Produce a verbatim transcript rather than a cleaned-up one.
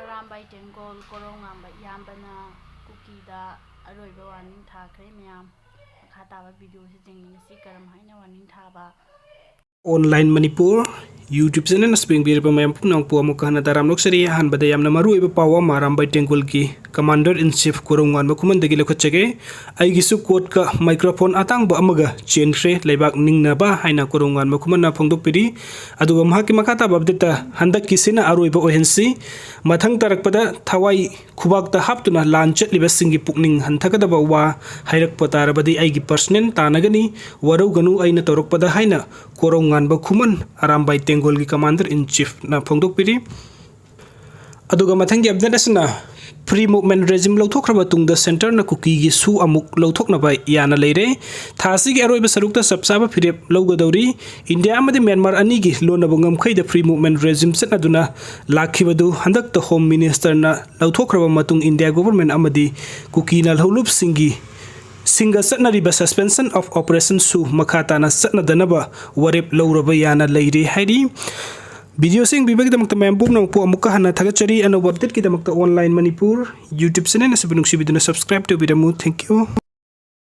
ꯑꯔꯥꯝꯕꯥꯏ ꯇꯦꯡꯒꯣꯜ ꯀꯣꯔꯧꯉꯥꯟꯕ ꯏꯌꯥꯝꯕꯅ ꯀꯨꯀꯤꯗ ꯑꯔꯣꯏꯕ ꯋꯥꯔꯅꯤꯡ ꯊꯥꯈ꯭ꯔꯦ꯫ ꯃꯌꯥꯝ ꯃꯈꯥ ꯇꯥꯕ ꯚꯤꯗꯤꯑꯣꯁꯤ ꯌꯦꯡꯃꯤꯟꯅꯁꯤ, ꯀꯔꯝ ꯍꯥꯏꯅ ꯋꯥꯔꯅꯤꯡ ꯊꯥꯕ꯫ ꯑꯣꯟꯂꯥꯏꯟ ꯃꯅꯤꯄꯨꯔ ꯌꯨꯇ꯭ꯌꯨꯕ ꯆꯦꯅꯦꯜ ꯑꯁꯤ ꯌꯦꯡꯕꯤꯔꯤꯕ ꯃꯌꯥꯝ ꯄꯨꯝꯅꯃꯛꯄꯨ ꯑꯃꯨꯛꯀ ꯍꯟꯅ ꯇꯔꯥꯝꯅ ꯑꯣꯛꯆꯔꯤ꯫ ꯑꯍꯥꯟꯕꯗ ꯌꯥꯝꯅ ꯃꯔꯨꯑꯣꯏꯕ ꯄꯥꯎ ꯑꯃ ꯑꯔꯥꯝꯕꯥꯏ ꯇꯦꯡꯒꯣꯜꯒꯤ ꯀꯃꯥꯟꯗꯔ ꯏꯟ ꯆꯤꯐ ꯀꯣꯔꯧꯉꯥꯟꯕ ꯈꯨꯃꯟꯗꯒꯤ ꯂꯧꯈꯠꯆꯒꯦ꯫ "ꯑꯩꯒꯤꯁꯨ ꯀꯣꯠꯀ ꯃꯥꯏꯀ꯭ꯔꯣꯐꯣꯟ ꯑꯇꯥꯡꯕ ꯑꯃꯒ ꯆꯦꯟꯈ꯭ꯔꯦ, ꯂꯩꯕꯥꯛ ꯅꯤꯡꯅꯕ" ꯍꯥꯏꯅ ꯀꯣꯔꯧꯉꯥꯟꯕ ꯈꯨꯃꯟꯅ ꯐꯣꯡꯗꯣꯛꯄꯤꯔꯤ꯫ ꯑꯗꯨꯒ ꯃꯍꯥꯛꯀꯤ ꯃꯈꯥ ꯇꯥꯕ ꯑꯞꯗꯦꯠꯇ, "ꯍꯟꯗꯛꯀꯤꯁꯤꯅ ꯑꯔꯣꯏꯕ ꯑꯣꯏꯍꯟꯁꯤ, ꯃꯊꯪ ꯇꯥꯔꯛꯄꯗ ꯊꯋꯥꯏ ꯈꯨꯕꯥꯛꯇ ꯍꯥꯞꯇꯨꯅ ꯂꯥꯟ ꯆꯠꯂꯤꯕꯁꯤꯡꯒꯤ ꯄꯨꯛꯅꯤꯡ ꯍꯟꯊꯒꯗꯕ ꯋꯥ ꯍꯥꯏꯔꯛꯄ ꯇꯥꯔꯕꯗꯤ ꯑꯩꯒꯤ ꯄꯔꯁꯅꯦꯜ ꯇꯥꯟꯅꯒꯅꯤ, ꯋꯥꯔꯧꯒꯅꯨ ꯑꯩꯅ ꯇꯧꯔꯛꯄꯗ" ꯍꯥꯏꯅ ꯀꯣꯔꯧꯉꯥꯟꯕ ꯈꯨꯃꯟ, ꯑꯔꯥꯝꯕꯥꯏ ꯇꯦꯡꯒꯣꯜꯒꯤ ꯀꯃꯥꯟꯗꯔ ꯏꯟ ꯆꯤꯐꯅ ꯐꯣꯡꯗꯣꯛꯄꯤꯔꯤ꯫ ꯑꯗꯨꯒ ꯃꯊꯪꯒꯤ ꯑꯞꯗꯦꯠ ꯑꯁꯤꯅ, ꯐ꯭ꯔꯤ ꯃꯨꯚꯃꯦꯟ ꯔꯦꯖꯤꯝ ꯂꯧꯊꯣꯛꯈ꯭ꯔꯕ ꯇꯨꯡꯗ ꯁꯦꯟꯇꯔꯅ ꯀꯨꯀꯤꯒꯤ ꯁꯨ ꯑꯃꯨꯛ ꯂꯧꯊꯣꯛꯅꯕ ꯌꯥꯅ ꯂꯩꯔꯦ꯫ ꯊꯥ ꯑꯁꯤꯒꯤ ꯑꯔꯣꯏꯕ ꯁꯔꯨꯛꯇ ꯆꯞ ꯆꯥꯕ ꯐꯤꯔꯦꯞ ꯂꯧꯒꯗꯧꯔꯤ꯫ ꯏꯟꯗꯤꯌꯥ ꯑꯃꯗꯤ ꯃ꯭ꯌꯥꯟꯃꯥꯔ ꯑꯅꯤꯒꯤ ꯂꯣꯟꯅꯕ ꯉꯝꯈꯩꯗ ꯐ꯭ꯔꯤ ꯃꯨꯚꯃꯦꯟ ꯔꯦꯖꯤꯝ ꯆꯠꯅꯗꯨꯅ ꯂꯥꯛꯈꯤꯕꯗꯨ ꯍꯟꯗꯛꯇ ꯍꯣꯝ ꯃꯤꯅꯤꯁꯇꯔꯅ ꯂꯧꯊꯣꯛꯈ꯭ꯔꯕ ꯃꯇꯨꯡ ꯏꯟꯗꯤꯌꯥ ꯒꯣꯚꯔꯟꯃꯦꯟꯠ ꯑꯃꯗꯤ ꯀꯨꯀꯤ ꯂꯥꯜꯍꯧꯂꯨꯞꯁꯤꯡꯒꯤ ꯁꯤꯡꯒ ꯆꯠꯅꯔꯤꯕ ꯁꯁꯄꯦꯟꯁꯟ ꯑꯣꯐ ꯑꯣꯄꯔꯦꯁꯟꯁꯨ ꯃꯈꯥ ꯇꯥꯅ ꯆꯠꯅꯗꯅꯕ ꯋꯥꯔꯦꯞ ꯂꯧꯔꯕ ꯌꯥꯅ ꯂꯩꯔꯦ ꯍꯥꯏꯔꯤ꯫ ꯚꯤꯗꯤꯑꯣꯁꯤ ꯌꯦꯡꯕꯤꯕꯒꯤꯗꯃꯛꯇ ꯃꯌꯥꯝ ꯄꯨꯝꯅꯃꯛꯄꯨ ꯑꯃꯨꯛꯀ ꯍꯟꯅ ꯊꯥꯒꯠꯆꯔꯤ꯫ ꯑꯅꯧꯕ ꯑꯞꯗꯦꯠꯀꯤꯗꯃꯛꯇ ꯑꯣꯟꯂꯥꯏꯟ ꯃꯅꯤꯄꯨꯔ ꯌꯨꯇ꯭ꯌꯨꯕ ꯆꯦꯅꯦꯜ ꯑꯁꯤꯕꯨ ꯅꯨꯡꯁꯤꯕꯤꯗꯨꯅ ꯁꯕꯁꯀ꯭ꯔꯥꯏꯕ ꯇꯧꯕꯤꯔꯝꯃꯨ꯫ Thank you꯫